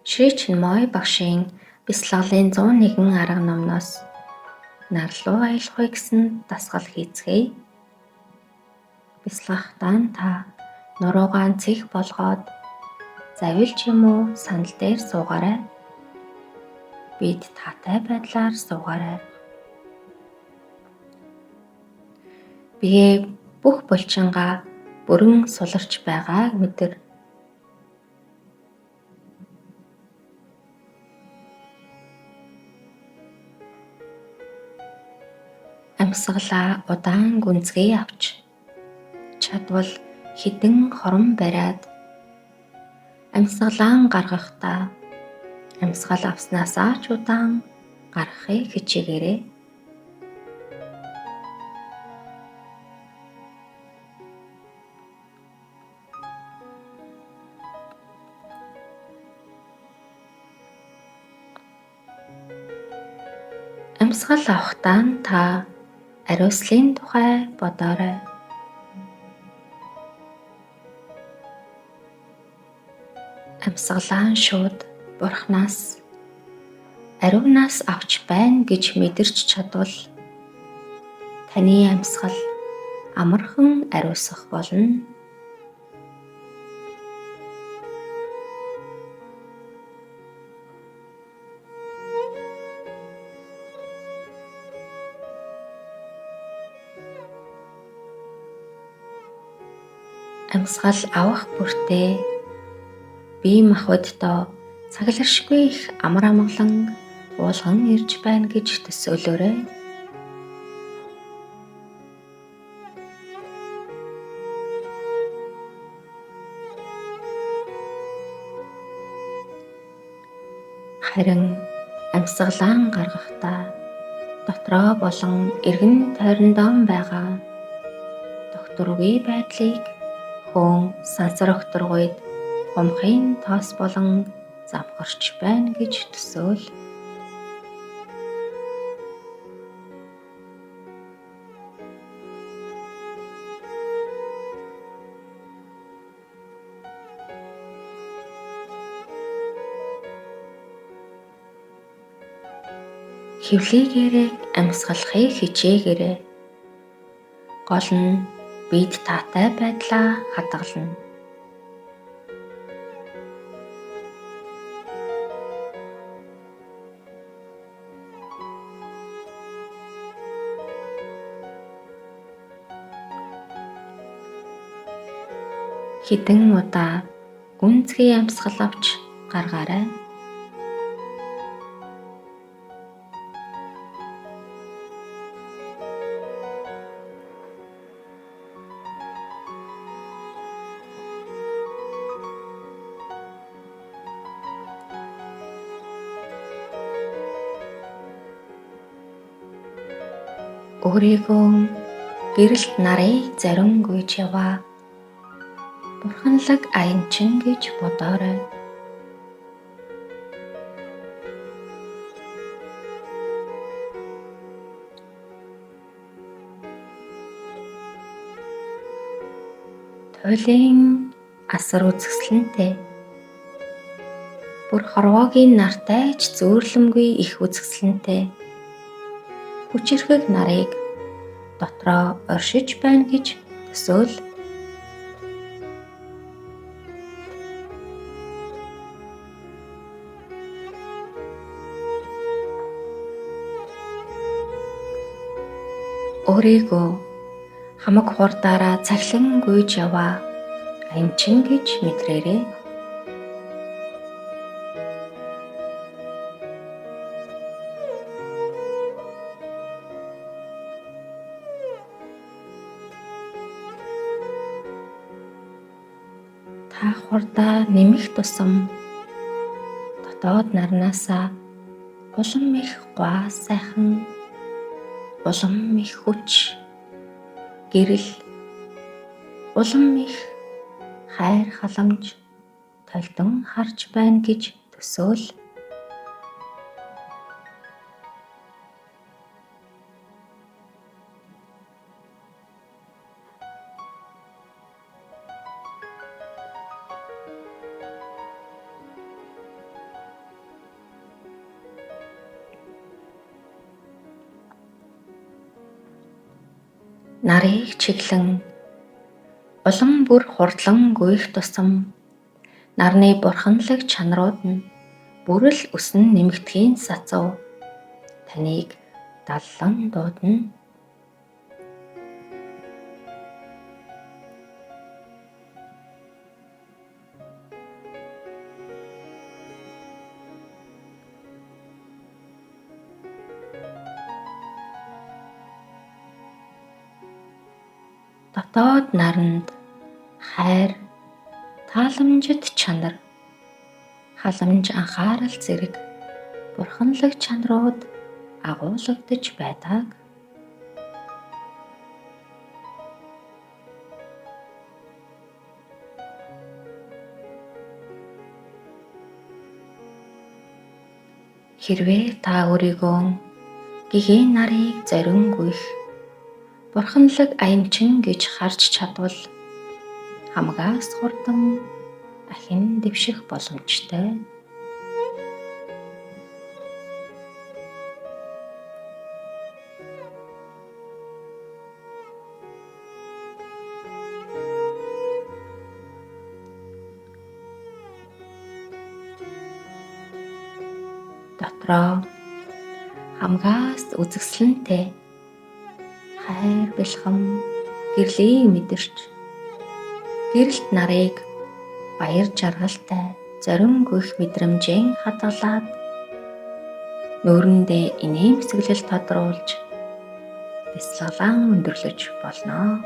Шри Чинмой багшийн бясалгалын 101 арга номноос нар руу аялах вэ гэсэн дасгал хийцгээе. Бясалгахдаа та нуруугаа цэх болгоод завилж юм уу сандал дээр суугаарай. Бид таатай байдлаар суугаарай. Бие бүх булчингаа бүрэн суларч байгааг мэдэр. Амьсгалаа удаан гүнзгий авч чадвал хэдэн хором бариад амьсгалаан гаргахдаа амьсгал авснаасаа ч удаан гаргахыг хичээгээрэй. Амьсгал авахдаа та ариуслын тухай бодоорой. Амьсгалаа шууд Бурханаас ариунаас авч байна гэж мэдэрч чадвал таны амьсгал амархан ариусгах болно. Амьсгал авах бүртээ бие махбоддоо цагларшгүй их амар амгалан уулган ирж байна гэж төсөөлөөрэй. Харин амьсгалаан гаргахдаа дотроо болон эргэн тойрондоо байгаа докторгүй байдлыг хөөн сансар огторгуйд хумхын тоос болон завхарч байна гэж төсөөл. Хөвлийгээрээ амьсгалахыг хичээгээрэй. Гол нь бид таатай байдлаа хадгална. Хэдэн удаа гүнзгий амьсгал авч гаргаарай. Өөрийгөө гэрэлт нарыг зорин гүйж яваа бурханлаг аянчин гэж бодоорой. Туйлын асар үзэсгэлэнтэй бүр хорвоогийн нартай ч зөөрлөмгүй их үзэсгэлэнтэй хүчирхэг нарыг дотроо оршиж байна гэж төсөөл. Өөрийгөө хамаг хурдаараа цахилан гүйж яваа аянчин гэж мэдрээрэй. Та хурдаа нэмэх тусам дотоод нарнаасаа улам их гуай сайхан, улам их хүч, гэрэл, улам их хайр халамж толдон харж байна гэж төсөөл. Нарыг чиглэн улам бүр хурдлан гүйх тусам нарны бурханлаг чанарууд нь бүрэл өсөн нэмэгдэхийн сацуу таныг даллан дуудана. Дотоод наранд хайр, тааламжит чанар, халамж анхаарал зэрэг бурханлаг чанарууд агуулгадаж байдаг. Хэрвээ та өөрийгөө гэгээн нарыг зорин гүйх бурханлаг аямчин гэж харж чадвал хамгаас хурдан ахин дэвших боломжтой. Дотроо хамгаас үзэсгэлэнтэй хайр бэлхэм гэрлийг мэдэрч гэрэлт нарыг баяр жаргалтай зорин гүйх мэдрэмжийн хадгалаад нүүрэндээ инээмсэглэл тодруулж бясалгалаан өндөрлөж болно.